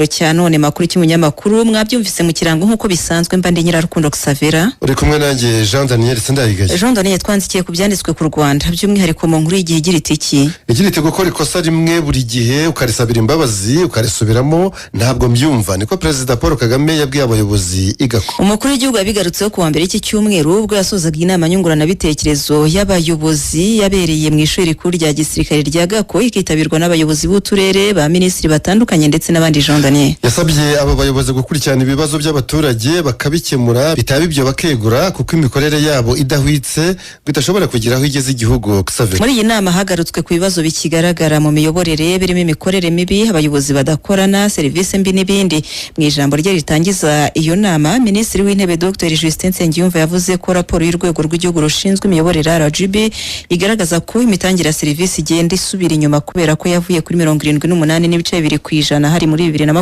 Cya none makuru cy'umunyamakuru mwabyumvise mu kirango nk'uko bisanzwe, mba ndi Nyirarukundo Xavera. Uri kumwe nanjye Jean Daniel Sindayigaya. Jean Daniel, twandikiye ku byanditswe ku Rwanda, by'umwihariko mu nkuru y'igihe igira iti iki? Igira iti: "Gukora ikosa rimwe buri gihe ukarisabira imbabazi ukarisubiramo, ntabwo mbyumva." Niko Perezida Paul Kagame yabwiye abayobozi i Gako. Umukuru w'igihugu yabigarutseho ku wa mbere iki cyumweru, ubwo yasozaga inama nyunguranabitekerezo y'abayobozi yabereye mu ishuri rikuru rya gisirikare rya Gako, ikitabirwa n'abayobozi b'uturere, ba minisitiri batandukanye ndetse n'abandi. Jean Daniel. Yasabye abo bayobozi gukurikirana ibibazo by'abaturage bakabikemura, bitaba ibyo bakegura, kuko imikorere yabo idahwitse ngo idashobora kugira aho igeze igihugu, Xavier. Muri iyi nama hagarutswe ku bibazo bikigaragara mu miyoborere, birimo imikorere mibi, abayobozi badakorana, serivisi mbi n'ibindi. Mu ijambo rye ritangiza iyo nama, Minisitiri w'Intebe Dr Justin Nsengiyumva yavuze ko raporo y'Urwego rw'Igihugu rushinzwe Imiyoborere, RGB, igaragaza ko imitangire ya serivisi igenda isubira inyuma, kubera ko yavuye kuri 78.2% hari muri 2023,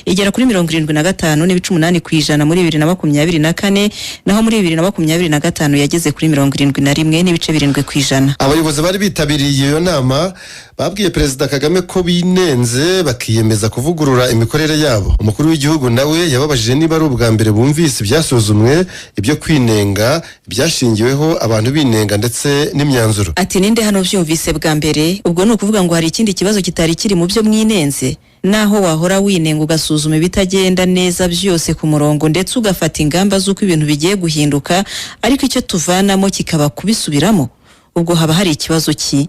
igera kuri 75.8% muri 2024, naho muri 2025 yageze kuri 71.7%. Abayobozi bari bitabiriye iyo nama babwiye Perezida Kagame ko binenze, bakiyemeza kuvugurura imikorere yabo. Umukuru w'igihugu nawe yababajije niba ari ubwa mbere bumvise ibyasuzumwe, ibyo kwinenga, ibyashingiweho abantu binenga ndetse n'imyanzuro. Ati: "Ninde hano byumvise bwa mbere? Ubwo ni ukuvuga ngo hari ikindi kibazo kitari kiri mu byo mwinenze. Naho wahora winenga, ugasuzuma ibitagenda neza byose ku murongo, ndetse ugafata ingamba z'uko ibintu bigiye guhinduka, ariko icyo tuvanamo kikaba kubisubiramo, ubwo haba hari ikibazo ki?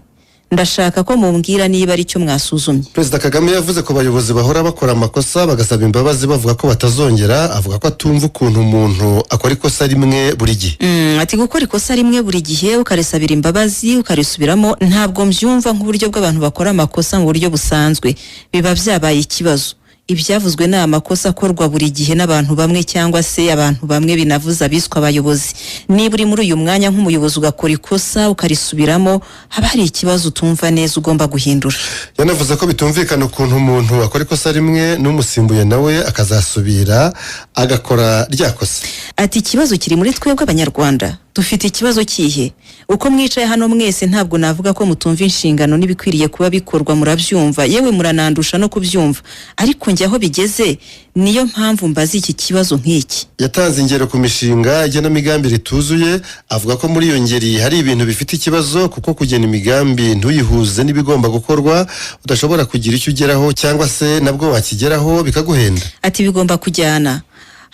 Ndashaka ko mumbwira niba ari cyo mwasuzumye." Perezida Kagame yavuze ko bayobozi bahora bakora amakosa bagasaba imbabazi bavuga ko batazongera. Avuga ko atumva ukuntu umuntu akora ikosa rimwe buri gihe. Ati: "Gukora ikosa rimwe buri gihe, ukarisabira imbabazi, ukarisubiramo, ntabwo mbyumva nk'uburyo bw'abantu bakora amakosa mu buryo busanzwe. Biba byabaye ikibazo. Ibyavuzwe ni amakosa akorwa buri gihe n'abantu bamwe, cyangwa se abantu bamwe binavuze abiswa abayobozi. Niba uri muri uyu mwanya nk'umuyobozi, ugakora ikosa ukarisubiramo, haba hari ikibazo utumva neza ugomba guhindura." Yanavuze ko bitumvikana ukuntu umuntu akora ikosa rimwe, n'umusimbuye nawe akazasubira agakora rya kosa. Ati: "Ikibazo kiri muri twebwe Abanyarwanda. Dufite ikibazo kihe? Uko mwicaye hano mwese, ntabwo navuga ko mutumva inshingano n'ibikwiriye kuba bikorwa. Murabyumva, yewe muranandusha no kubyumva, ariko njye aho bigeze niyo mpamvu mbaza iki kibazo nk'iki." Yatanze ingero ku mishinga igenamigambi rituzuye, avuga ko muri iyo ngeri hari ibintu bifite ikibazo, kuko kugena imigambi ntuyihuze n'ibigomba gukorwa udashobora kugira icyo ugeraho, cyangwa se nabwo wakigeraho bikaguhenda. Ati: "Bigomba kujyana.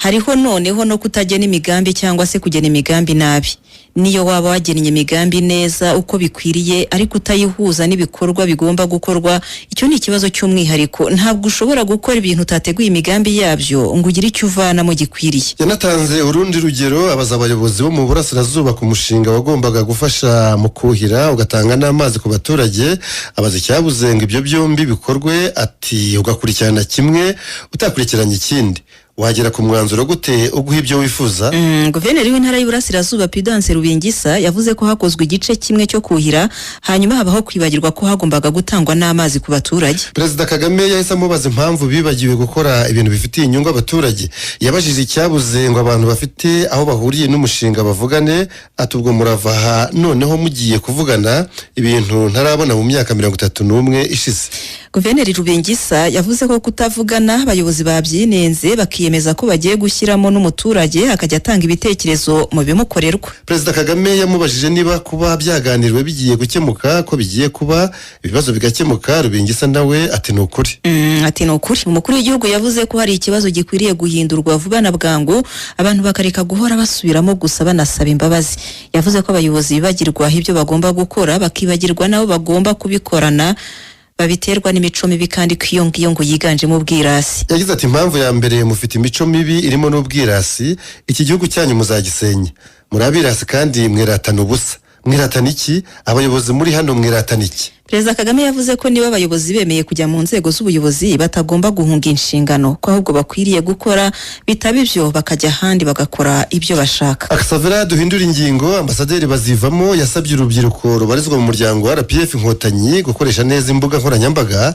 Hariho noneho no kutagena imigambi, cyangwa se kugena imigambi nabi. Niyo waba wagennye imigambi neza uko bikwiriye, ariko utayihuza n'ibikorwa bigomba gukorwa, icyo ni ikibazo cy'umwihariko. Ntabwo ushobora gukora ibintu utateguye imigambi yabyo ngo ugire icyo uvanamo gikwiriye." Yanatanze urundi rugero, abaza abayobozi bo mu burasirazuba ku mushinga wagombaga gufasha mu kuhira ugatanga n'amazi ku baturage, abaza icyabuze ngo ibyo byombi bikorwe. Ati: "Ugakurikirana kimwe utakurikiranye ikindi, wagera ku mwanzuro gute uguha ibyo wifuza?" Guverineri w'Intara y'Iburasirazuba Pudence Rubingisa yavuze ko hakozwe igice kimwe cyo kuhira, hanyuma habaho kwibagirwa ko hagombaga gutangwa n'amazi ku baturage. Perezida Kagame yahise amubaza impamvu bibagiwe gukora ibintu bifitiye inyungu abaturage. Yabajije icyabuze ngo abantu bafite aho bahuriye n'umushinga bavugane. Ati: "Ubwo murava aha noneho mugiye kuvugana ibintu ntarabona mu myaka 31 ishize." Guverineri Rubingisa yavuze ko kutavugana abayobozi babyinenze, bakiyemeza ko bagiye gushyiramo n'umuturage, akajya atanga ibitekerezo mu bimukorerwa. Perezida Kagame yamubajije niba kuba byaganiriwe bigiye gukemuka, ko bigiye kuba ibibazo bigakemuka. Rubingisa nawe ati: "Ni ukuri." Ati: "Ni ukuri." Umukuru w'igihugu yavuze ko hari ikibazo gikwiriye guhindurwa vuba na bwangu, abantu bakareka guhora basubiramo gusa banasaba imbabazi. Yavuze ko abayobozi bibagirwa ibyo bagomba gukora, bakibagirwa nabo bagomba kubikorana, babiterwa n'imico mibi, kandi ko iyo ngiyo ngo yiganjemo ubwirasi. Yagize ati: "Impamvu ya mbere, mufite imico mibi irimo n'ubwirasi. Iki gihugu cyanyu muzagisenya. Muri abirasi kandi mwiratana ubusa. Mwiratana iki? Abayobozi muri hano mwiratana iki?" Perezida Kagame yavuze ko niba abayobozi bemeye kujya mu nzego z'ubuyobozi, batagomba guhunga inshingano, ko ahubwo bakwiriye gukora, bitaba ibyo bakajya ahandi bagakora ibyo bashaka. Akasavera, duhindura ingingo. Ambasaderi Bazivamo yasabye urubyiruko rubarizwa mu muryango wa RPF Inkotanyi gukoresha neza imbuga nkoranyambaga.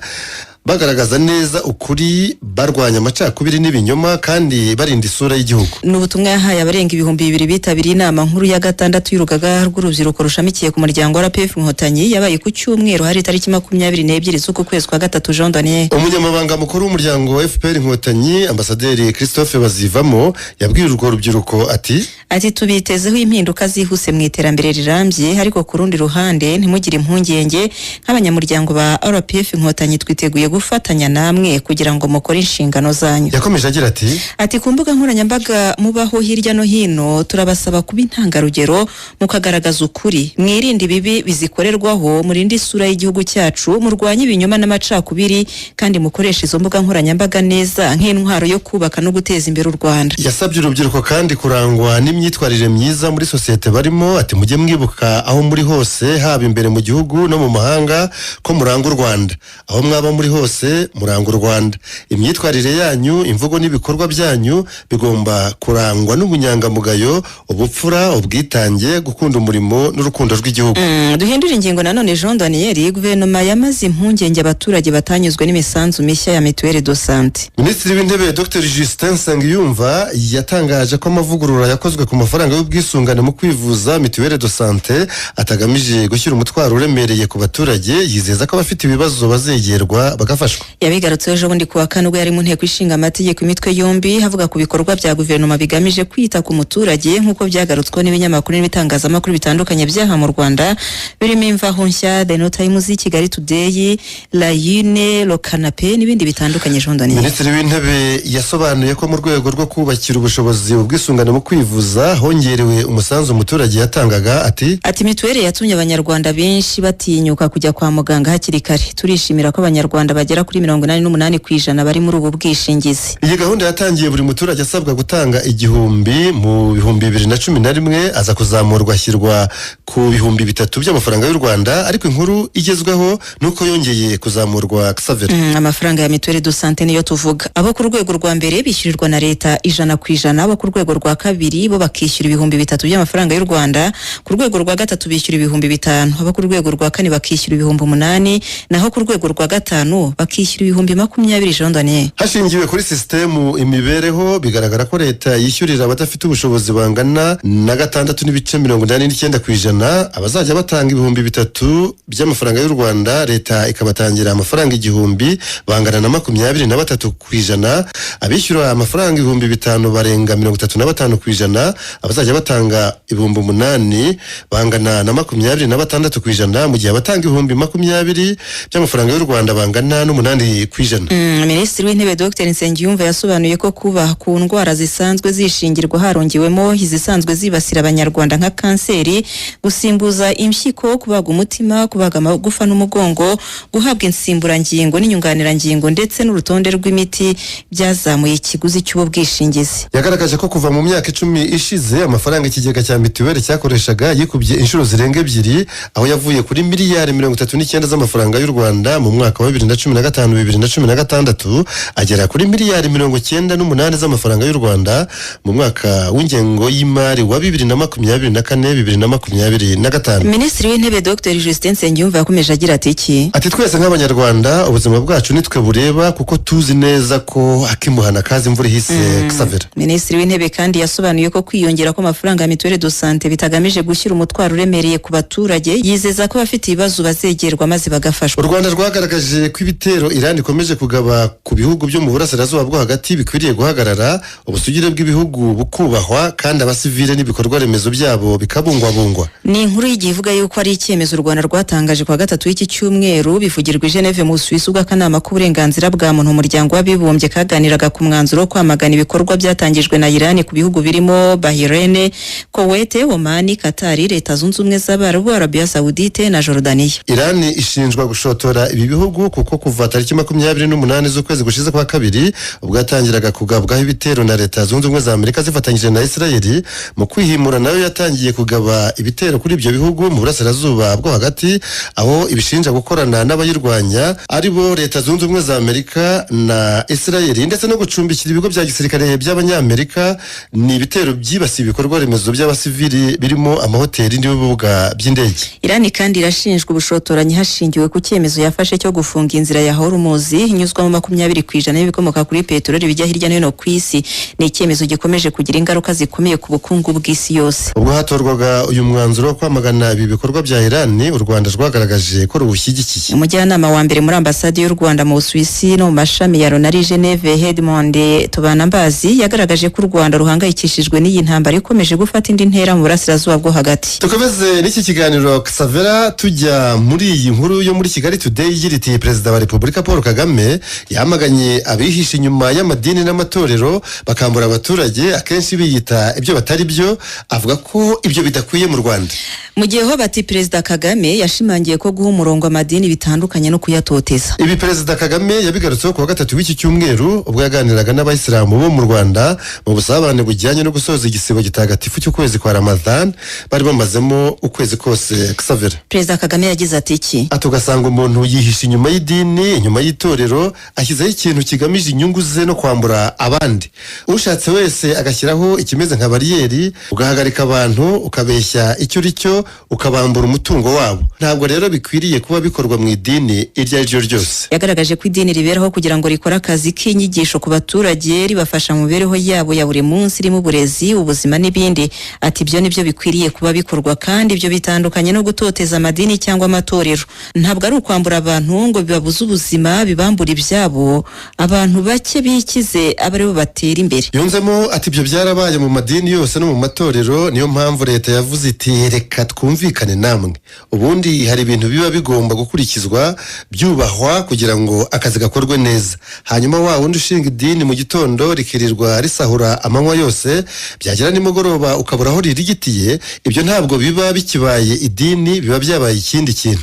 Bagaragaza neza ukuri, barwanya amacakubiri n'ibinyoma, kandi barinda isura y'igihugu. Ni ubutumwa yahaye abarenga 2000 bitabiriye inama nkuru ya gatandatu y'urugaga rw'urubyiruko rushamikiye ku muryango wa RPF Inkotanyi, yabaye ku cyumweru hari tariki 22 z'uku kwezi kwa gatatu. Jean Daniel. Umunyamabanga mukuru w'umuryango wa FPR Inkotanyi, Ambasaderi Christophe Bazivamo, yabwiye urwo rubyiruko ati: Ati: "Tubitezeho impinduka zihuse mu iterambere rirambye, ariko ku rundi ruhande ntimugire impungenge. Nk'abanyamuryango ba RPF Inkotanyi twiteguye gufatanya namwe kugira ngo mukore inshingano zanyu." Yakomeje agira ati: Ati: "Ku mbuga nkoranyambaga mubaho hirya no hino, turabasaba kuba intangarugero mukagaragaza ukuri, mwirinde ibibi bizikorerwaho, murinde isura y'igihugu cyacu, murwanye ibinyoma n'amacakubiri, kandi mukoreshe izo mbuga nkoranyambaga neza nk'intwaro yo kubaka no guteza imbere u Rwanda." Yasabye urubyiruko kandi kurangwa n'imyitwarire myiza muri sosiyete barimo. Ati: "Mujye mwibuka aho muri hose, haba imbere mu gihugu no mu mahanga, ko muranga u Rwanda. Aho mwaba muri hose muranga u Rwanda. Imyitwarire yanyu, imvugo n'ibikorwa byanyu bigomba kurangwa n'ubunyangamugayo, ubupfura, ubwitange, gukunda umurimo n'urukundo rw'igihugu." Duhindure ingingo nanone, Jean Daniel. Guverinoma yamaze impungenge abaturage batanyuzwe n'imisanzu mishya ya mutuelle de santé. Minisitiri w'Intebe Dr Justin Nsengiyumva yatangaje ko amavugurura yakozwe ku mafaranga y'ubwisungane mu kwivuza, mutuelle de santé, atagamije gushyira umutwaro uremereye ku baturage. Yizeza ko abafite ibibazo bazegerwa bagafashwa. Yabigarutseho ejo bundi kuwa kane ubwo yari mu nteko ishinga amategeko imitwe yombi, avuga ku bikorwa bya guverinoma bigamije kwita ku muturage, nk'uko byagarutsweho n'ibinyamakuru n'ibitangazamakuru bitandukanye byaha mu Rwanda, birimo Imvaho Nshya, The New Times, Kigali Today, La Une, Le Canapé n'ibindi bitandukanye, Jean Daniel. Minisitiri w'Intebe yasobanuye ko mu rwego rwo kubakira ubushobozi ubwisungane mu kwivuza hongerewe umusanzu umuturage yatangaga. Ati: Ati: "Mituweli yatumye Abanyarwanda benshi batinyuka kujya kwa muganga hakiri kare. Turishimira ko Abanyarwanda bagera kuri 88% bari muri ubu bwishingizi." Iyi gahunda yatangiye buri muturage asabwa gutanga 1000 mu 2011, aza kuzamurwa ashyirwa ku 3000 by'amafaranga y'u Rwanda, ariko inkuru igezweho ni uko yongeye kuzamurwa, Xavier. Amafaranga ya mutuelle de santé niyo tuvuga. Abo ku rwego rwa mbere bishyurirwa na leta 100%, abo ku rwego rwa kabiri bo bakishyura 3000 by'amafaranga y'u Rwanda, ku rwego rwa gatatu bishyura 5000, abo ku rwego rwa kane bakishyura 8000, naho ku rwego rwa gatanu bakishyura 20,000, Jean Daniel. Hashingiwe kuri sisitemu imibereho, bigaragara ko leta yishyurira abadafite ubushobozi bangana na 6.89%. Abazajya batanga 3000 by'amafaranga y'u Rwanda, leta ikabatangira amafaranga 1000, bangana na 23%. Abishyura amafaranga 5000 barenga 35%. Abazajya batanga 8000 bangana na 26%, mu gihe abatanga 20,000 by'amafaranga y'u Rwanda bangana n'8%. Minisitiri w'Intebe Dr Nsengiyumva yasobanuye ko kuba ku ndwara zisanzwe zishingirwa harongewemo izisanzwe zibasira Abanyarwanda nka kanseri, gusimbuza impyiko, kubaga umutima, kubaga amagufa n'umugongo, guhabwa insimburangingo n'inyunganirangingo ndetse n'urutonde rw'imiti, byazamuye ikiguzi cy'ubu bwishingizi. Yagaragaje ko kuva mu myaka 10 ishize amafaranga ikigega cya mituweli cyakoreshaga yikubye inshuro zirenga ebyiri, aho yavuye kuri miliyari 39 z'amafaranga y'u Rwanda mu mwaka wa 2015 2016 agera kuri miliyari 98 z'amafaranga y'u Rwanda mu mwaka w'ingengo y'imari wa 2024 2025. Minisitiri w'Intebe Dr Justin Nsengiyumva yakomeje agira ati iki? Ati: "Twese nk'Abanyarwanda ubuzima bwacu nitwe bureba, kuko tuzi neza ko akimuhana kaza imvura ihise." Xavier. Minisitiri w'Intebe kandi yasobanuye ko kwiyongera kw'amafaranga ya mutuelle de santé bitagamije gushyira umutwaro uremereye ku baturage, yizeza ko abafite ibibazo bazegerwa maze bagafashwa. U Rwanda rwagaragaje ko ibitero Iran ikomeje kugaba ku bihugu byo mu burasirazuba bwo hagati bikwiriye guhagarara, ubusugire bw'ibihugu bukubahwa, kandi abasivile n'ibikorwa remezo byabo bikabungwabungwa. Ni inkuru y'igihe ivuga yuko ari icyemezo u Rwanda rwatangaje kuwa gatatu w'iki cyumweru, bivugirwa i Geneve mu Busuwisi ubwo akanama k'uburenganzira bwa muntu mu muryango w'abibumbye kaganiraga ku mwanzuro wo kwamagana ibikorwa byatangijwe na Iran ku bihugu birimo Bahrain, Kuwait, Oman, Qatar, Leta Zunze Ubumwe z'Abarabu, Arabia Saoudite na Jordania. Iran ishinjwa gushotora ibi bihugu kuko kuva tariki 28 z'ukwezi gushize kwa kabiri, ubwo yatangiraga kugabwaho ibitero na Leta Zunze Ubumwe za Amerika zifatanyije na Israel, mu kwihimura nayo yatangiye kugaba ibitero kuri ibyo bihugu mu burasirazuba bwo hagati, aho ibishinja gukorana n'abayirwanya ari bo Leta Zunze Ubumwe za Amerika na Israel, ndetse no gucumbikira ibigo bya gisirikare by'Abanyamerika. Ni ibitero byibasiye ibikorwa remezo by'abasivili birimo amahoteli n'ibibuga by'indege. Iran kandi irashinjwa ubushotoranyi hashingiwe ku cyemezo yafashe cyo gufunga inzira inzira ya Hormuz inyuzwamo 20% y'ibikomoka kuri peteroli bijya hirya no hino ku isi. Ni icyemezo gikomeje kugira ingaruka zikomeye ku bukungu bw'isi yose. Ubwo hatorwaga uyu mwanzuro wo kwamagana ibi bikorwa bya Iran, u Rwanda rwagaragaje ko ruwushyigikiye. Umujyanama wa mbere muri ambasade y'u Rwanda mu Busuwisi no mu mashami ya Loni ari i Geneve, Edmond Tubanambazi, yagaragaje ko u Rwanda ruhangayikishijwe n'iyi ntambara ikomeje gufata indi ntera mu burasirazuba bwo hagati. Dukomeze n'iki kiganiro, Xavera, tujya muri iyi nkuru yo muri Kigali Today igira iti: "Perezida wa Repubulika Paul Kagame yamaganye abihisha inyuma y'amadini n'amatorero bakambura abaturage, akenshi biyita ibyo batari byo." Avuga ko ibyo bidakwiye mu Rwanda. Mu gihe ho bati Perezida Kagame yashimangiye ko guha umurongo amadini bitandukanye no kuyatoteza. Ibi Perezida Kagame yabigarutseho ku wa gatatu w'iki cyumweru, ubwo yaganiraga n'abayisilamu bo mu Rwanda mu busabane bujyanye no gusoza igisibo gitagatifu cy'ukwezi kwa Ramadan bari bamazemo ukwezi kose, Xavera. Perezida Kagame yagize ati iki? Ati: "Ugasanga umuntu yihisha inyuma y'idini, inyuma y'itorero, ashyizeho ikintu kigamije inyungu ze no kwambura abandi. Ushatse wese agashyiraho ikimeze nka bariyeri, ugahagarika abantu, ukabeshya icyo uri cyo, ukabambura umutungo wabo. Ntabwo rero bikwiriye kuba bikorwa mu idini iryo ari ryo ryose." Yagaragaje ko idini riberaho kugira ngo rikore akazi k'inyigisho ku baturage, ribafasha mu mibereho yabo ya buri munsi, irimo uburezi, ubuzima n'ibindi. Ati: "Ibyo nibyo bikwiriye kuba bikorwa, kandi ibyo bitandukanye no gutoteza amadini cyangwa amatorero. Ntabwo ari ukwambura abantu ngo bibabuze ubuzima, bibambura ibyabo, abantu bake bikize abe aribo batera imbere." Yunzemo ati: "Ibyo byarabaye mu madini yose no mu matorero. Niyo mpamvu leta yavuze iti: 'Reka twumvikane namwe.' Ubundi hari ibintu biba bigomba gukurikizwa, byubahwa, kugira ngo akazi gakorwe neza. Hanyuma wa wundi ushinga idini mu gitondo, rikirirwa risahura amanywa yose, byagera nimugoroba ukabura aho ririgitiye, ibyo ntabwo biba bikibaye idini, biba byabaye ikindi kintu."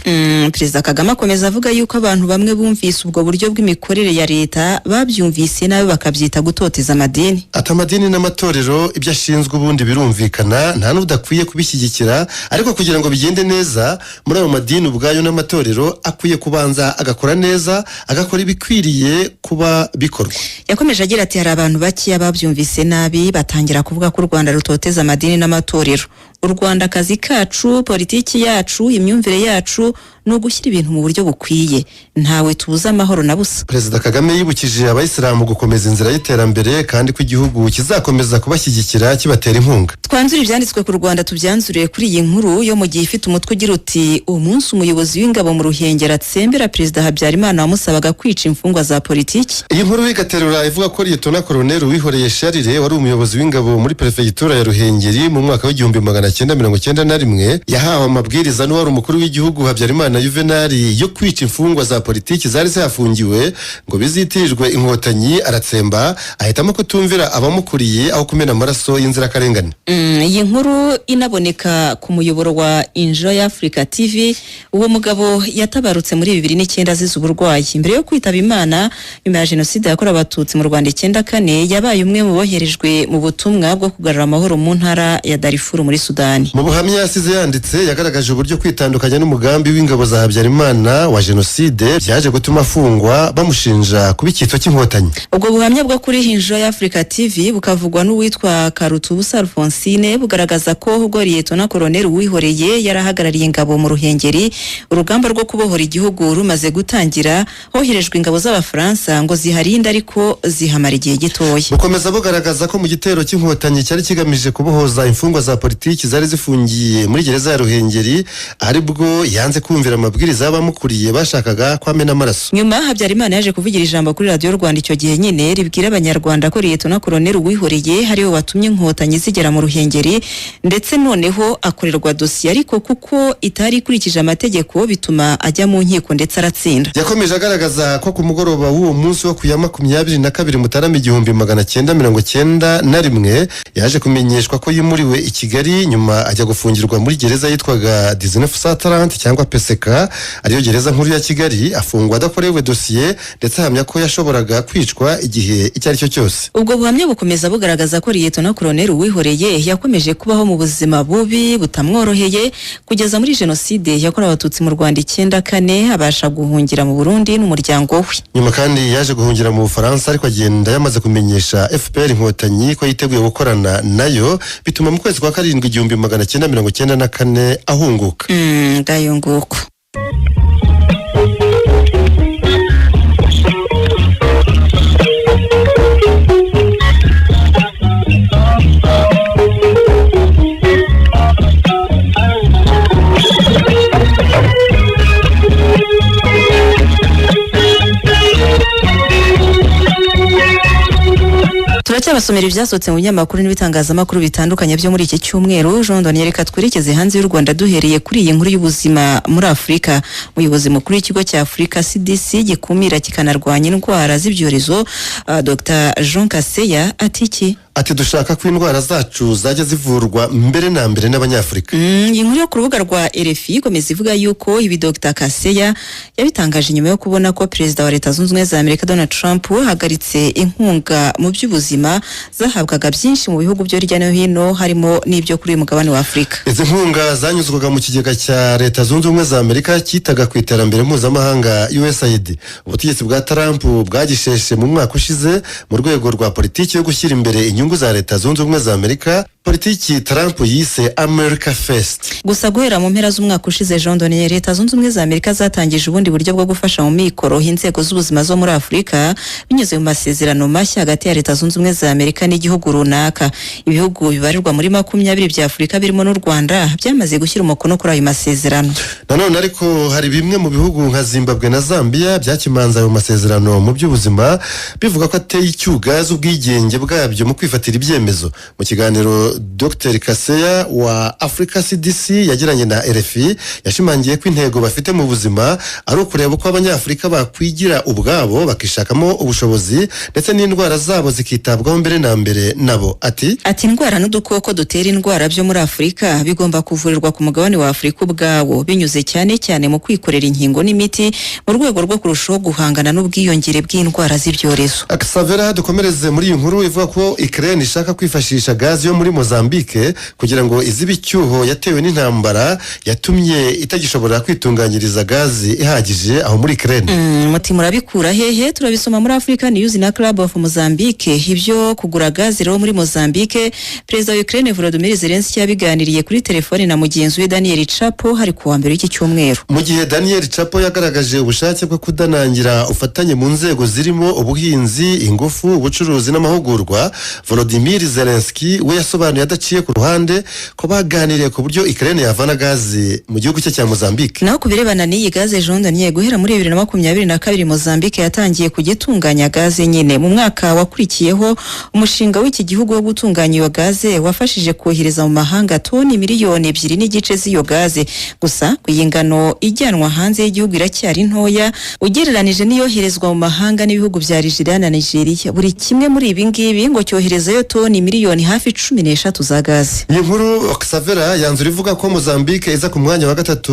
Perezida Kagame akomeza avuga yuko abantu bamwe bumvise ubwo buryo bw'imikorere ya leta babyumvise nabi, bakabyita gutoteza amadini. Ati: "Amadini n'amatorero ibyo ashinzwe ubundi birumvikana, nta n'udakwiye kubishyigikira. Ariko kugira ngo bigende neza, muri ayo madini ubwayo n'amatorero akwiye kubanza agakora neza, agakora ibikwiriye kuba bikorwa." Yakomeje agira ati: "Hari abantu bakeya babyumvise nabi, batangira kuvuga ko u Rwanda rutoteza amadini n'amatorero. U Rwanda, akazi kacu, politiki yacu, imyumvire yacu ni ugushyira ibintu mu buryo bukwiye. Ntawe tubuza amahoro na busa." Perezida Kagame yibukije abayisilamu gukomeza inzira y'iterambere, kandi ko igihugu kizakomeza kubashyigikira, kibatera inkunga. Twanzure ibyanditswe ku Rwanda, tubyanzuriye kuri iyi nkuru yo mu gihe ifite umutwe ugira uti: "Umunsi umuyobozi w'ingabo mu Ruhengeri atsembera Perezida Habyarimana wamusabaga kwica imfungwa za politiki." Iyi nkuru igaterura ivuga ko Liyetona Koloneli Uwihoreye Charles, wari umuyobozi w'ingabo muri Perefegitura ya Ruhengeri mu mwaka w'1991, yahawe amabwiriza n'uwari umukuru w'igihugu Habyarimana Yuvenali yo kwica imfungwa za politiki zari zihafungiwe ngo bizitirirwe Inkotanyi, aratsemba, ahitamo kutumvira abamukuriye aho kumena amaraso y'inzirakarengane. Iyi nkuru inaboneka ku muyoboro wa Enjoy Africa TV. Uwo mugabo yatabarutse muri 2009 azize uburwayi. Mbere yo kwitaba Imana, nyuma ya jenoside yakorewe Abatutsi mu Rwanda 94, yabaye umwe mu boherejwe mu butumwa bwo kugarura amahoro mu ntara ya Darifuru muri Sudani. Mu buhamya yasize yanditse, yagaragaje uburyo kwitandukanya n'umugambi w'ingabo za Habyarimana wa jenoside byaje gutuma afungwa, bamushinja kuba icyitso cy'Inkotanyi. Ubwo buhamya bwo kuri Enjoy Africa TV bukavugwa n'uwitwa Karutubusa Alphonsine, bugaragaza ko ubwo Liyetona Koloneli Uwihoreye yari ahagarariye ingabo mu Ruhengeri, urugamba rwo kubohora igihugu rumaze gutangira, hoherejwe ingabo z'Abafaransa ngo ziharinde, ariko zihamara igihe gitoya. Bukomeza bugaragaza ko mu gitero cy'Inkotanyi cyari kigamije kubohoza imfungwa za politiki zari zifungiye muri gereza ya Ruhengeri, aribwo yanze kumvira amabwiriza y'abamukuriye bashakaga kwamena amaraso. Nyuma Habyarimana yaje kuvugira ijambo kuri Radiyo Rwanda icyo gihe nyine, ribwira Abanyarwanda ko Liyetona Koloneli Uwihoreye ariwe watumye Inkotanyi zigera mu Ruhengeri, ndetse noneho akorerwa dosiye, ariko kuko itari ikurikije amategeko bituma ajya mu nkiko, ndetse aratsinda. Yakomeje agaragaza ko ku mugoroba w'uwo munsi wo ku ya 22 Mutarama 1991 yaje kumenyeshwa ko yimuriwe i Kigali, nyuma ajya gufungirwa muri gereza yitwaga 1930 cyangwa PCK, ariyo gereza nkuru ya Kigali, afungwa adakorewe dosiye, ndetse ahamya ko yashoboraga kwicwa igihe icyo ari cyo cyose. Ubwo buhamya bukomeza bugaragaza ko Liyetona Koloneli Uwihoreye yakomeje kubaho mu buzima bubi butamworoheye kugeza muri jenoside yakorewe Abatutsi mu Rwanda 94, abasha guhungira mu Burundi n'umuryango we. Nyuma kandi yaje guhungira mu Bufaransa, ariko agenda yamaze kumenyesha FPR Inkotanyi ko yiteguye gukorana nayo, bituma mu kwezi kwa karindwi 1994 ahunguka. Ngayo nguko. Turacyabasomera ibyasohotse mu binyamakuru n'ibitangazamakuru bitandukanye byo muri iki cyumweru. Jean Daniel, reka twerekeze hanze y'u Rwanda duhereye kuri iyi nkuru y'ubuzima muri Afurika. Umuyobozi mukuru w'ikigo cya Afurika CDC gikumira kikanarwanya indwara z'ibyorezo, Dr Jean Kaseya, ati iki? Ati: "Dushaka ko indwara zacu zajya zivurwa mbere na mbere n'Abanyafurika." Iyi nkuru yo ku rubuga rwa RFI ikomeza ivuga yuko ibi Dr Kaseya yabitangaje nyuma yo kubona ko Perezida wa Leta Zunze Ubumwe za Amerika Donald Trump ahagaritse inkunga mu by'ubuzima zahabwaga byinshi mu bihugu byo hirya no hino, harimo n'ibyo kuri uyu mugabane wa Afurika. Izi nkunga zanyuzwaga mu kigega cya Leta Zunze Ubumwe za Amerika cyitaga ku iterambere mpuzamahanga, USAID. Ubutegetsi bwa Trump bwagisheshe mu mwaka ushize mu rwego rwa politiki yo gushyira imbere inyungu za Leta Zunze Ubumwe za Amerika, politiki Trump yise "America First". Gusa guhera mu mpera z'umwaka ushize, Jean Daniel, Leta Zunze Ubumwe za Amerika zatangije ubundi buryo bwo gufasha mu mikoro inzego z'ubuzima zo muri Afurika binyuze mu masezerano mashya hagati ya Leta Zunze Ubumwe za Amerika n'igihugu runaka. Ibihugu bibarirwa muri 20 bya Afurika birimo n'u Rwanda byamaze gushyira umukono kuri ayo masezerano. Nanone ariko hari bimwe mu bihugu nka Zimbabwe na Zambia byakimanza ayo masezerano mu by'ubuzima, bivuga ko ateye icyugazi ubwigenge bwabyo mu kwifatira ibyemezo. Mu kiganiro Dr Kaseya wa Africa CDC yagiranye na RFI, yashimangiye ko intego bafite mu buzima ari ukureba uko Abanyafurika bakwigira ubwabo, bakishakamo ubushobozi, ndetse n'indwara zabo zikitabwaho mbere na mbere nabo. Ati: Ati: "Indwara n'udukoko dutera indwara byo muri Afurika bigomba kuvurirwa ku mugabane wa Afurika ubwawo, binyuze cyane cyane mu kwikorera inkingo n'imiti mu rwego rwo kurushaho guhangana n'ubwiyongere bw'indwara z'ibyorezo." Savera, dukomereze muri iyi nkuru ivuga ko Ukraine ishaka kwifashisha gazi yo muri Mozambique kugira ngo izibe icyuho yatewe n'intambara yatumye itagishobora kwitunganyiriza gazi ihagije aho muri Ukraine. Muti murabikura hehe? Turabisoma muri Africa News na Club of Mozambique. Ibyo kugura gazi rero muri Mozambique, Perezida wa Ukraine Volodymyr Zelensky yabiganiriye kuri telefone na mugenzi we Daniel Chapo, hari kuwa mbere w'iki cyumweru. Mu gihe Daniel Chapo yagaragaje ubushake bwo kudanangira ubufatanye mu nzego zirimo ubuhinzi, ingufu, ubucuruzi n'amahugurwa, Volodymyr Zelensky we yasobanuye adaciye ku ruhande ko baganiriye ku buryo Ukraine yavana gazi mu gihugu cye cya Mozambique. Naho ku birebana n'iyi gaze, Jean Daniel, guhera muri 2022 Mozambique yatangiye kugitunganya gaze nyine. Mu mwaka wakurikiyeho, umushinga w'iki gihugu wo gutunganya iyo gaze wafashije kohereza mu mahanga toni 2.5 miliyoni z'iyo gaze. Gusa ku iyi ngano ijyanwa hanze y'igihugu iracyari ntoya ugereranije n'iyoherezwa mu mahanga n'ibihugu bya Algeria na Nigeria. Buri kimwe muri ibi ngibi ngo cyoherezayo toni miliyoni hafi 13 za gaze. Iyi nkuru, Xavera, yanzura ivuga ko Mozambique iza ku mwanya wa gatatu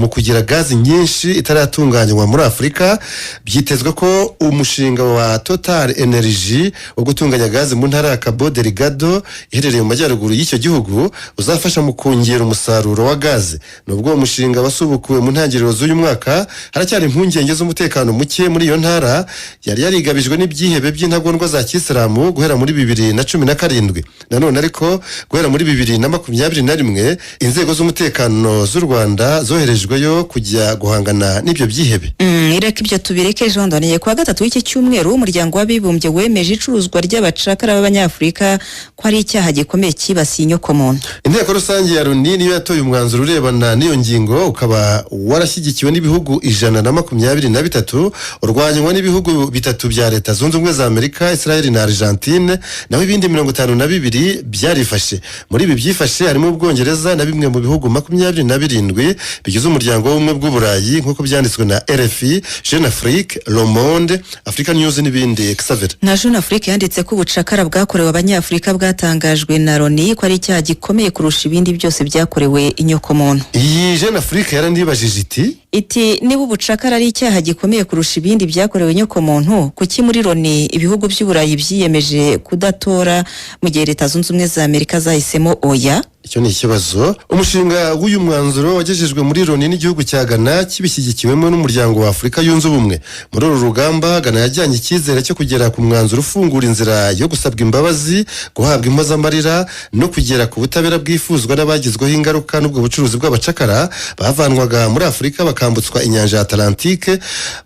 mu kugira gazi nyinshi itaratunganywa muri Afurika. Byitezwe ko umushinga wa Total Energy wo gutunganya gazi mu ntara ya Cabo Delgado iherereye mu majyaruguru y'icyo gihugu uzafasha mu kongera umusaruro wa gazi. Nubwo uwo mushinga wasubukuwe mu ntangiriro z'uyu mwaka, haracyari impungenge z'umutekano muke muri iyo ntara yari yarigabijwe n'ibyihebe by'intagondwa za kisilamu guhera muri 2017. Nanone ariko guhera muri 2021 inzego z'umutekano z'u Rwanda zoherejweyo kujya guhangana n'ibyo byihebe. Reka ibyo tubireke, Jean Daniel. Kuwa gatatu w'iki cyumweru, Umuryango w'Abibumbye wemeje icuruzwa ry'abacakara b'Abanyafurika ko ari icyaha gikomeye cyibasiye inyokomuntu. Inteko rusange ya Loni niyo yatoye umwanzuro urebana n'iyo ngingo, ukaba warashyigikiwe n'ibihugu 123, urwanywa n'ibihugu bitatu bya Leta Zunze Ubumwe za Amerika, Israel na Argentine, naho ibindi 52 byarifashe. Muri ibi byifashe harimo Ubwongereza na bimwe mu bihugu 27 bigize Umuryango w'Ubumwe bw'Uburayi, nk'uko byanditswe na RFI, Jeune Afrique, Le Monde, Africa News n'ibindi, Xavier. Na Jeune Afrique yanditse ko ubucakara bwakorewe Abanyafurika bwatangajwe na Loni ko ari icyaha gikomeye kurusha ibindi byose byakorewe inyokomuntu. Iyi Jeune Afrique yaranibajije iti: Iti: "Niba ubucakara ari icyaha gikomeye kurusha ibindi byakorewe inyokomuntu, kuki muri Loni ibihugu by'Uburayi byiyemeje kudatora mu gihe Leta Zunze Ubumwe za Amerika zahisemo oya?" Icyo ni ikibazo. Umushinga w'uyu mwanzuro wagejejwe muri Loni n'igihugu cya Ghana kibishyigikiwemo n'Umuryango wa Afurika Yunze Ubumwe. Muri uru rugamba, Ghana yajyanye icyizere cyo kugera ku mwanzuro ufungura inzira yo gusabwa imbabazi, guhabwa impozamarira no kugera ku butabera bwifuzwa n'abagizweho ingaruka n'ubwo bucuruzi bw'abacakara bavanwaga muri Afurika bakambutswa inyanja ya Atlantike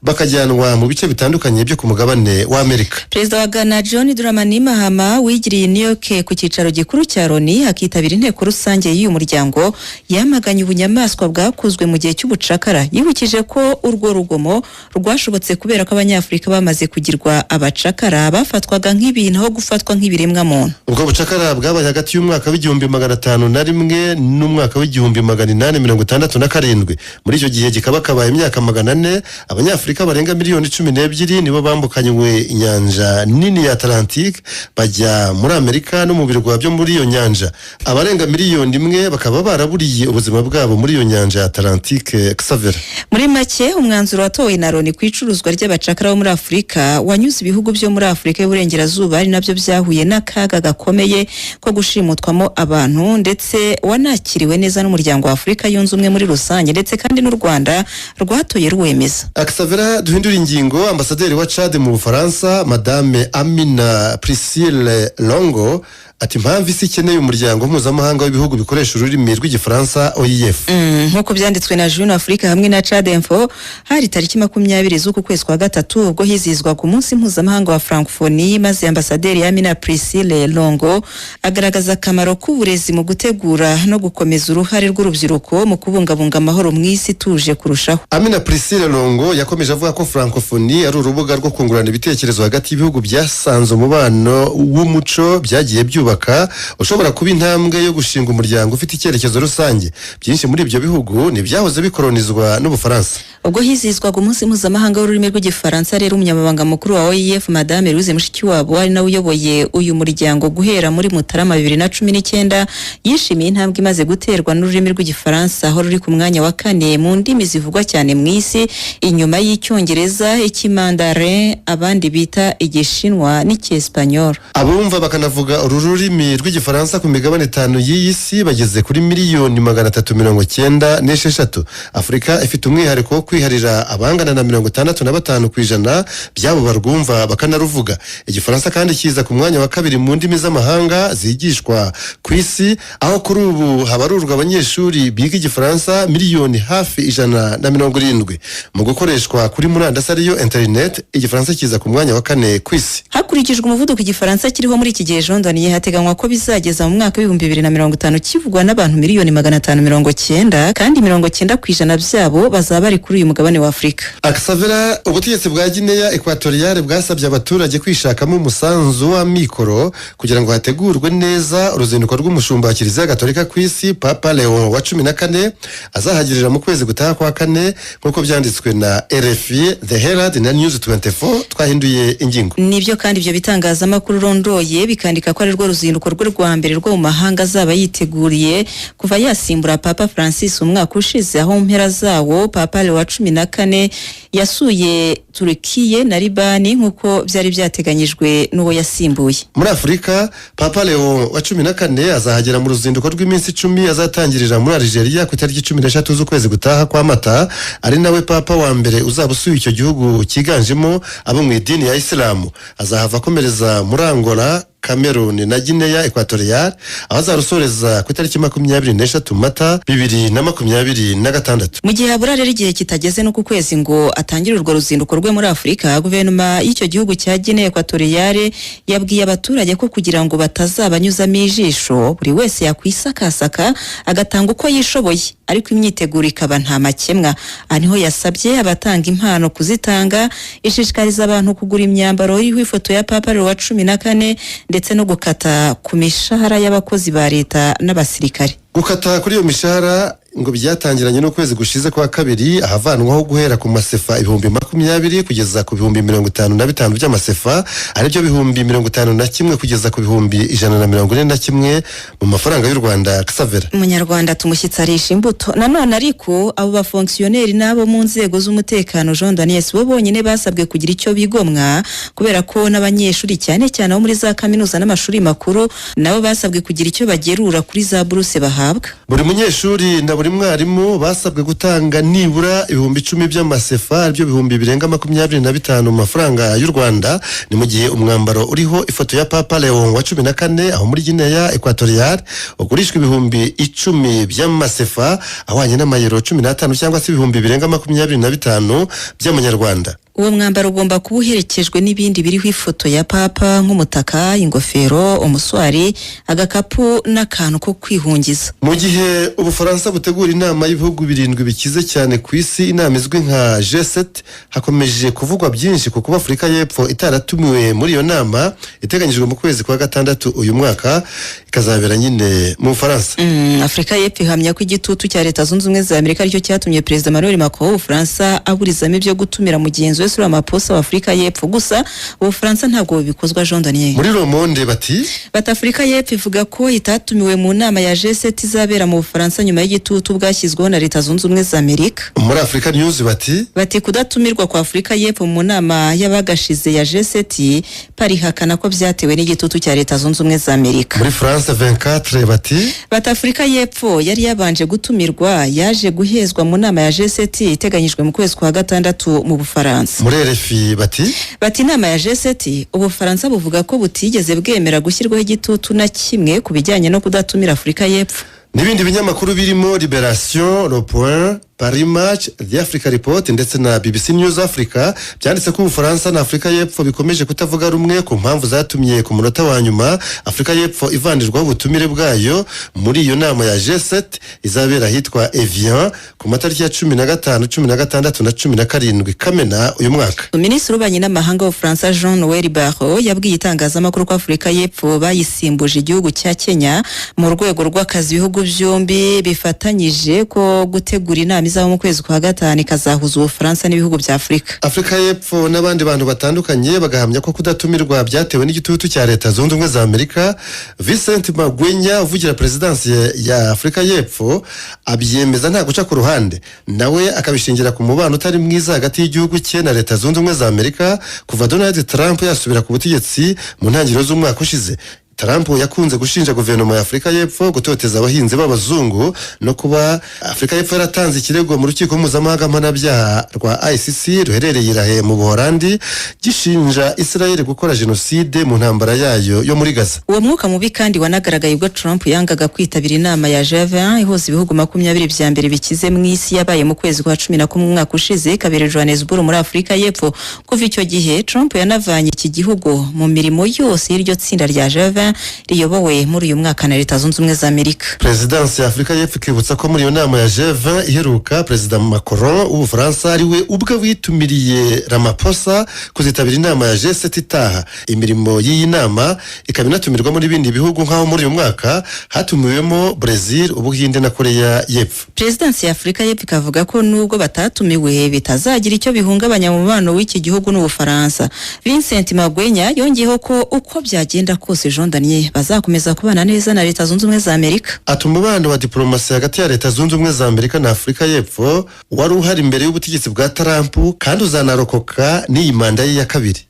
bakajyanwa mu bice bitandukanye byo ku mugabane w'Amerika. Perezida wa Ghana John Dramani Mahama wigiriye i New York ku cyicaro gikuru cya Loni, akitabira inteko rusange y'uyu muryango yamaganye ubunyamaswa bwakozwe mu gihe cy'ubucakara. Yibukije ko urwo rugomo rwashobotse kubera ko Abanyafurika bamaze kugirwa abacakara bafatwaga nk'ibintu aho gufatwa nk'ibiremwa muntu. Ubwo bucakara bwabaye hagati y'umwaka w'1501 n'umwaka w'1867. Muri icyo gihe kikaba kabaye imyaka 400, Abanyafurika barenga miliyoni 12 nibo bambukanywe inyanja nini ya Atlantique bajya muri Amerika no mu birwa byo muri iyo nyanja. Abarenga miliyoni 1 bakaba baraburiye ubuzima bwabo muri iyo nyanja ya Atlantique, Xavier. Muri make, umwanzuro watowe na Loni ku icuruzwa ry'abacakara bo muri Afurika wanyuze ibihugu byo muri Afurika y'Uburengerazuba, ari nabyo byahuye n'akaga gakomeye ko gushimutwamo abantu, ndetse wanakiriwe neza n'Umuryango wa Afurika Yunze Ubumwe muri rusange, ndetse kandi n'u Rwanda rwatoye ruwemeza. Xavera, duhindura ingingo. Ambasaderi wa Chad mu Bufaransa, Madame Amina Priscille Longo, ati impamvu isi ikeneye umuryango mpuzamahanga w'ibihugu bikoresha ururimi rw'Igifaransa, OIF. Nk'uko byanditswe na Jeune Afrique hamwe na Chad Info, hari tariki 20 z'uku kwezi kwa gatatu ubwo hizihizwaga umunsi mpuzamahanga wa Francophonie, maze ambasaderi Amina Priscille Longo agaragaza akamaro k'uburezi mu gutegura no gukomeza uruhare rw'urubyiruko mu kubungabunga amahoro mu isi ituje kurushaho. Amina Priscille Longo yakomeje avuga ko Francophonie ari urubuga rwo kungurana ibitekerezo hagati y'ibihugu byasanze umubano w'umuco byagiye byubaka, ushobora kuba intambwe yo gushinga umuryango ufite icyerekezo rusange. Byinshi muri ibyo bihugu ni ibyahoze bikoronizwa n'Ubufaransa. Ubwo hizihizwaga umunsi mpuzamahanga w'ururimi rw'Igifaransa rero, umunyamabanga mukuru wa OIF, Madame Louise Mushikiwabo, ari nawe uyoboye uyu muryango guhera muri Mutarama 2019, yishimiye intambwe imaze guterwa n'ururimi rw'Igifaransa, aho ruri ku mwanya wa kane mu ndimi zivugwa cyane mu isi, inyuma y'Icyongereza, Ikimandarin abandi bita Igishinwa n'Icyesipanyol. Abumva bakanavuga uru rurimi rw'Igifaransa ku migabane itanu y'iyi si bageze kuri miliyoni 396. Afurika ifite umwihariko wo kwiharira abangana na 65% by'abo barwumva bakanaruvuga. Igifaransa kandi kiza ku mwanya wa kabiri mu ndimi z'amahanga zigishwa ku isi, aho kuri ubu habarurwa abanyeshuri biga Igifaransa miliyoni hafi 170. Mu gukoreshwa kuri murandasi, ariyo interineti, Igifaransa kiza ku mwanya wa kane ku isi. Hakurikijwe umuvuduko Igifaransa kiriho muri iki gihe, Jean Daniel, hateganywa ko bizageza mu mwaka w'2050 kivugwa n'abantu miliyoni 590, kandi 90% byabo bazaba bari kuri uyu mugabane wa Afurika. Akasavera, ubutegetsi bwa Gineya Ekwatoriyale bwasabye abaturage kwishakamo umusanzu w'amikoro kugira ngo hategurwe neza uruzinduko rw'umushumba wa Kiliziya Gatolika ku isi, Papa Leon wa 14, azahagirira mu kwezi gutaha kwa kane, nk'uko byanditswe na RFI, The Herald na News 24. Twahinduye ingingo. Nibyo, kandi ibyo bitangazamakuru rondoye bikandika ko ari rwo ruzinduko rwe rwa mbere rwo mu mahanga azaba yiteguriye kuva yasimbura Papa Francis umwaka ushize, aho mu mpera zawo Papa Leo wa 14 yasuye Turukiye na Libani nk'uko byari byateganyijwe n'uwo yasimbuye. Muri Afurika, Papa Leo wa 14 azahagera mu ruzinduko rw'iminsi 10 azatangirira muri Algeria ku itariki 13 z'ukwezi gutaha kwa Mata, ari nawe papa wa mbere uzaba usuye icyo gihugu cyiganjemo abo mu idini ya Isilamu. Azahava akomereza muri Angola, Cameroon na Guinea Equatorial, aho azarusoreza ku itariki 23 Mata 2026. Mu gihe habura rero igihe kitageze no ku kwezi ngo atangire urwo ruzinduko rwe muri Afurika, guverinoma y'icyo gihugu cya Guinea Equatoriale yabwiye abaturage ko kugira ngo batazabanyuzamo ijisho, buri wese yakwisakasaka agatanga uko yishoboye, ariko imyiteguro ikaba nta makemwa. Aha niho yasabye abatanga impano kuzitanga, ishishikariza abantu kugura imyambaro iriho ifoto ya Papa Leo wa 14, ndetse no gukata ku mishahara y'abakozi ba leta n'abasirikare. Gukata kuri iyo mishahara ngo byatangiranye n'ukwezi gushize kwa kabiri, ahavanwaho guhera ku masefa 20,000 kugeza ku 55,000 by'amasefa, aribyo 51,000 kugeza ku 141,000 mu mafaranga y'u Rwanda, Xavera. Umunyarwanda tumushyitsi arisha imbuto nanone. Ariko abo bafonkisiyoneri n'abo mu nzego z'umutekano, Jean Daniel, bo bonyine basabwe kugira icyo bigomwa, kubera ko n'abanyeshuri, cyane cyane abo muri za kaminuza n'amashuri makuru, nabo basabwe kugira icyo bagerura kuri za buruse bahabwa. Buri munyeshuri na buri mwarimu basabwe gutanga nibura 10,000 by'amasefa, aribyo bihumbi birenga 25 mu mafaranga y'u Rwanda. Ni mu gihe umwambaro uriho ifoto ya Papa Leon wa 14 aho muri Guinea Equatorial ugurishwa 10,000 by'amasefa, ahwanye n'amayero 15, cyangwa se ibihumbi birenga 25 by'amanyarwanda. Uwo mwambaro ugomba kuba uherekejwe n'ibindi biriho ifoto ya Papa nk'umutaka, ingofero, umuswari, agakapu n'akantu ko kwihungiza. Mu gihe Ubufaransa butegura inama y'ibihugu birindwi bikize cyane ku isi, inama izwi nka G7, hakomeje kuvugwa byinshi ku kuba Afurika y'Epfo itaratumiwe muri iyo nama iteganyijwe mu kwezi kwa gatandatu uyu mwaka, ikazabera nyine mu Bufaransa. Afurika y'Epfo ihamya ko igitutu cya Leta Zunze Ubumwe za Amerika aricyo cyatumye Perezida Emmanuel Macron w'Ubufaransa aburizamo ibyo gutumira mugenzi we Cyril Ramaphosa wa Afurika y'Epfo. Gusa Ubufaransa ntabwo bubikozwa, Jean Daniel. Muri Le Monde bati: Bati Afurika y'Epfo ivuga ko itatumiwe mu nama ya G7 izabera mu Bufaransa nyuma y'igitutu bwashyizweho na Leta Zunze Ubumwe za Amerika. Muri Africa News bati: Bati kudatumirwa kwa Afurika y'Epfo mu nama y'abagashize ya G7, Paris ihakana ko byatewe n'igitutu cya Leta Zunze Ubumwe za Amerika. Muri France 24 bati: Bati Afurika y'Epfo yari yabanje gutumirwa yaje guhezwa mu nama ya G7 iteganyijwe mu kwezi kwa gatandatu mu Bufaransa. Muri RFI bati: Bati inama ya G7, Ubufaransa buvuga ko butigeze bwemera gushyirwaho igitutu na kimwe ku bijyanye no kudatumira Afurika y'Epfo. N'ibindi binyamakuru birimo Liberation, Le Point, Paris Match, The Africa Report ndetse na BBC News Africa byanditse ko Ubufaransa na Afurika y'Epfo bikomeje kutavuga rumwe ku mpamvu zatumye ku munota wa nyuma Afurika y'Epfo ivanirwaho ubutumire bwayo muri iyo nama ya G7 izabera ahitwa Evian ku matariki ya 15, 16 na 17 Kamena uyu mwaka. Minisitiri w'Ububanyi n'Amahanga w'Ubufaransa Jean Noel Barrot yabwiye itangazamakuru ko Afurika y'Epfo bayisimbuje igihugu cya Kenya mu rwego rw'akazi ibihugu byombi bifatanyije ko gutegura inama izaba mu kwezi kwa gatanu, ikazahuza Ubufaransa n'ibihugu bya Afurika. Afurika y'Epfo n'abandi bantu batandukanye bagahamya ko kudatumirwa byatewe n'igitutu cya Leta Zunze Ubumwe za Amerika. Vincent Magwenya uvugira perezidansi ya Afurika y'Epfo abyemeza nta guca ku ruhande, nawe akabishingira ku mubano utari mwiza hagati y'igihugu cye na Leta Zunze Ubumwe za Amerika kuva Donald Trump yasubira ku butegetsi mu ntangiriro z'umwaka ushize. Trump yakunze gushinja guverinoma ya Afurika y'Epfo gutoteza abahinzi b'abazungu no kuba Afurika y'Epfo yaratanze ikirego mu rukiko mpuzamahanga mpanabyaha rwa ICC ruherereye i Lahe mu Buholandi, gishinja Israel gukora jenoside mu ntambara yayo yo muri Gaza. Uwo mwuka mubi kandi wanagaragaye ubwo Trump yangaga kwitabira inama ya G20 ihuza ibihugu 20 vya mbere bikize mu isi, yabaye mu kwezi kwa 11 umwaka ushize, ikabera i Johannesburg muri Afurika y'Epfo. Kuva icyo gihe Trump yanavanye iki gihugu mu mirimo yose y'iryo tsinda rya G20 riyobowe muri uyu mwaka na Leta Zunze Ubumwe za Amerika. Perezidansi ya Afurika y'Epfo ikibutsa ko muri iyo nama ya G20 iheruka, Perezida Macron w'Ubufaransa ari we ubwe witumiriye Ramaphosa kuzitabira inama ya G7 itaha. Imirimo y'iyi nama ikaba inatumirwamo n'ibindi bihugu, nk'aho muri uyu mwaka hatumiwemo Brazil, Ubuhinde na Korea y'Epfo. Perezidansi ya Afurika y'Epfo ikavuga ko nubwo batatumiwe bitazagira icyo bihungabanya mu mubano w'iki gihugu n'Ubufaransa. Vincent Magwenya yongeyeho ko uko byagenda kose, Jean Daniel, bazakomeza kubana neza na Leta Zunze Ubumwe za Amerika. Ati umubano wa diplomasi hagati ya Leta Zunze Ubumwe za Amerika na Afurika y'Epfo wari uhari imbere y'ubutegetsi bwa Trump kandi uzanarokoka n'iyi manda ye ya kabiri.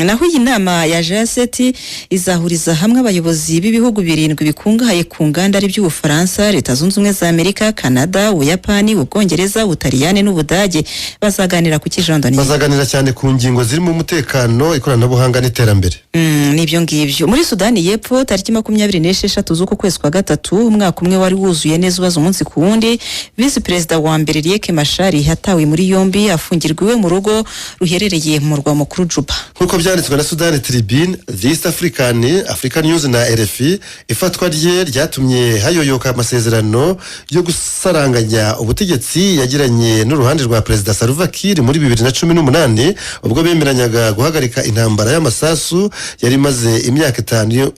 Naho iyi nama ya G7 izahuriza hamwe abayobozi b'ibihugu birindwi bikungahaye ku nganda, ari by'Ubufaransa, Leta Zunze Ubumwe za Amerika, Canada, Ubuyapani, Ubwongereza, Ubutaliyani n'Ubudage. Bazaganira ku ki, Jean Daniel? Bazaganira cyane ku ngingo zirimo umutekano, ikoranabuhanga n'iterambere. Nibyo ngibyo. Muri Sudani y'Epfo, tariki 26 z'uku kwezi kwa gatatu, umwaka umwe wari wuzuye neza ubaza umunsi ku wundi, visi perezida wa mbere Riek Machar yatawe muri yombi, afungirwa iwe mu rugo ruherereye mu murwa mukuru Juba. Nk'uko byanditswe na Sudan Tribune, The East African, Africa News na RFI, ifatwa rye ryatumye hayoyoka amasezerano yo gusaranganya ubutegetsi yagiranye n'uruhande rwa Perezida Salva Kiir muri 2018, ubwo bemeranyaga guhagarika intambara y'amasasu yari imaze imyaka 5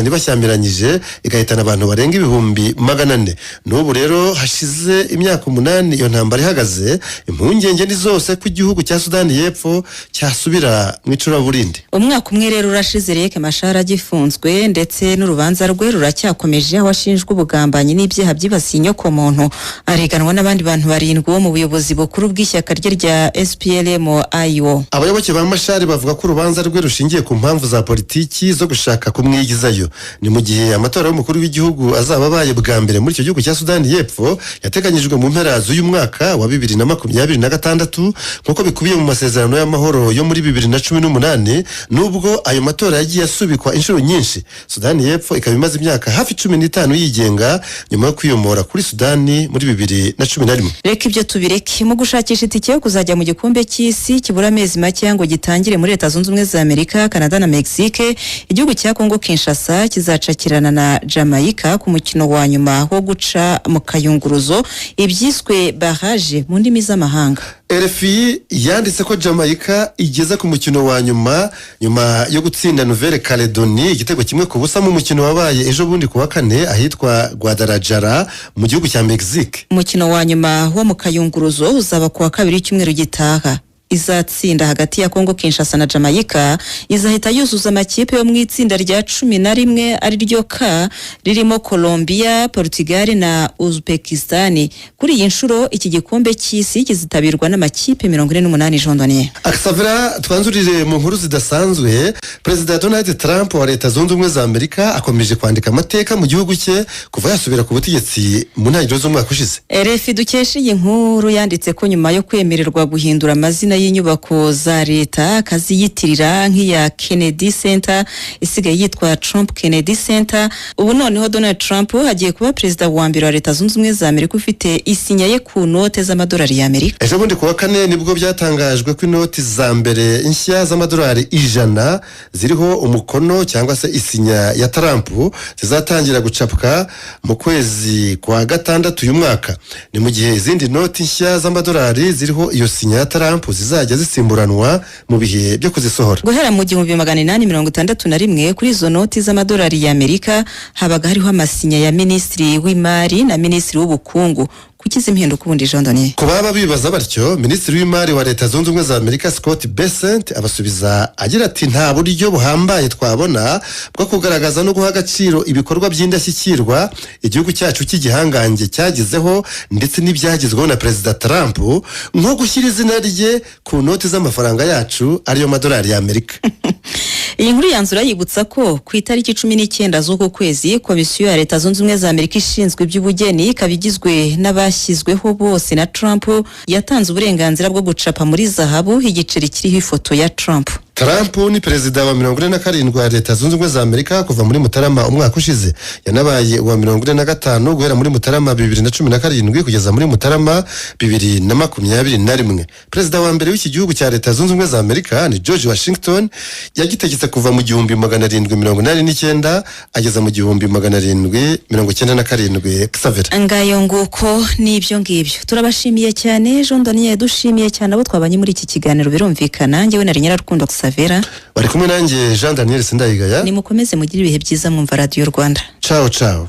ibashyamiranyije, igahitana abantu barenga 400,000. N'ubu rero hashize imyaka 8 iyo ntambara ihagaze, impungenge ni zose ko igihugu cya Sudani y'Epfo cyasubira mu icuraburindi. Umwaka umwe rero urashize Riek Machar agifunzwe, ndetse n'urubanza rwe ruracyakomeje, aho ashinjwa ubugambanyi n'ibyaha byibasiye inyokomuntu. Areganwa n'abandi bantu barindwi bo mu buyobozi bukuru bw'ishyaka rye rya SPLM-IO. Abayoboke ba Machar bavuga ko urubanza rwe rushingiye ku mpamvu za politiki zo gushaka kumwigizayo. Ni mu gihe amatora y'umukuru w'igihugu azaba abaye bwa mbere muri icyo gihugu cya Sudani y'Epfo yateganyijwe mu mpera z'uyu mwaka wa 2026, nk'uko bikubiye mu masezerano. y'amasezerano y'amahoro yo muri 2018, nubwo ayo matora yagiye asubikwa inshuro nyinshi. Sudani y'Epfo ikaba imaze imyaka hafi 15 yigenga nyuma yo kwiyomora kuri Sudani muri 2011. Reka ibyo tubireke. Mu gushakisha itike yo kuzajya mu Gikombe cy'Isi kibura amezi make ngo gitangire muri Leta Zunze Ubumwe za Amerika, Canada na Mexique, igihugu cya Congo Kinshasa kizacakirana na Jamaica ku mukino wa nyuma wo guca mu kayunguruzo, ibyiswe barrage mu ndimi z'amahanga. RFI yanditse ko Jamaica igeze ku mukino wa nyuma nyuma yo gutsinda Nouvelle Caledonie igitego 1-0 mu mukino wabaye ejo bundi ku wa kane ahitwa Guadalajara mu gihugu cya Mexique. Umukino wa nyuma wo mu kayunguruzo uzaba ku wa kabiri w'icyumweru gitaha. Izatsinda hagati ya Congo Kinshasa na Jamaica izahita yuzuza amakipe yo mu itsinda rya 11, ari ryo K, ririmo Colombia, Portugal na Uzbekistan. Kuri iyi nshuro iki gikombe cy'isi kizitabirwa n'amakipe 48, Jondonier. Akasavera, twanzurire mu nkuru zidasanzwe. Perezida Donald Trump wa Leta Zunze Ubumwe za Amerika akomeje kwandika amateka mu gihugu cye kuva yasubira ku butegetsi mu ntangiriro z'umwaka ushize. RFI dukesha iyi nkuru yanditse ko nyuma yo kwemererwa guhindura amazina y'inyubako za leta akaziyitirira, nk'iya Kennedy Center isigaye yitwa Trump Kennedy Center, ubu noneho Donald Trump agiye kuba perezida wa mbere wa Leta Zunze Ubumwe za Amerika ufite isinya ye ku note z'amadolari y'Amerika. Ejo bundi ku wa kane nibwo byatangajwe ko inoti za mbere nshya z'amadolari 100 ziriho umukono cyangwa se isinya ya Trump zizatangira gucapwa mu kwezi kwa gatandatu uyu mwaka. Ni mu gihe izindi noti nshya z'amadolari ziriho iyo sinya ya Trump zizajya zisimburanwa mu bihe byo kuzisohora. Guhera mu 1861, kuri izo noti z'amadolari y'Amerika habaga hariho amasinya ya minisitiri w'imari na minisitiri w'ubukungu. Kuki izi mpinduka ubundi, Jean Daniel? Ku baba bibaza batyo, minisitiri w'imari wa Leta Zunze Ubumwe za Amerika Scott Bessent abasubiza agira ati: "Nta buryo buhambaye twabona bwo kugaragaza no guha agaciro ibikorwa by'indashyikirwa igihugu cyacu cy'igihangange cyagezeho ndetse n'ibyagezweho na Perezida Trump, nko gushyira izina rye ku noti z'amafaranga yacu, ariyo madolari y'Amerika." Iyi nkuru yanzura yibutsa ko ku itariki 19 z'uku kwezi, Komisiyo ya Leta Zunze Ubumwe za Amerika ishinzwe iby'ubugeni, ikaba igizwe n'abashyizweho bose na Trump, yatanze uburenganzira bwo gucapa muri zahabu igiceri kiriho ifoto ya Trump. Trump ni perezida wa 47 wa Leta Zunze Ubumwe za Amerika kuva muri Mutarama umwaka ushize. Yanabaye uwa 45 guhera muri Mutarama 2017 kugeza muri Mutarama 2021. Perezida wa mbere w'iki gihugu cya Leta Zunze Ubumwe za Amerika ni George Washington, yagitegetse kuva mu 1789 ageza mu 1797. Xavier. Ngayo nguko, n'ibyo ngibyo. Turabashimiye cyane, Jean Daniel, dushimiye cyane abo twabanye muri iki kiganiro. Birumvikana, njyewe nari Nyirarukundo Xavera. Bari kumwe nanjye Jean Daniel Sindayigaya. Nimukomeze mugire ibihe byiza mwumva Radiyo Rwanda. Ciao ciao.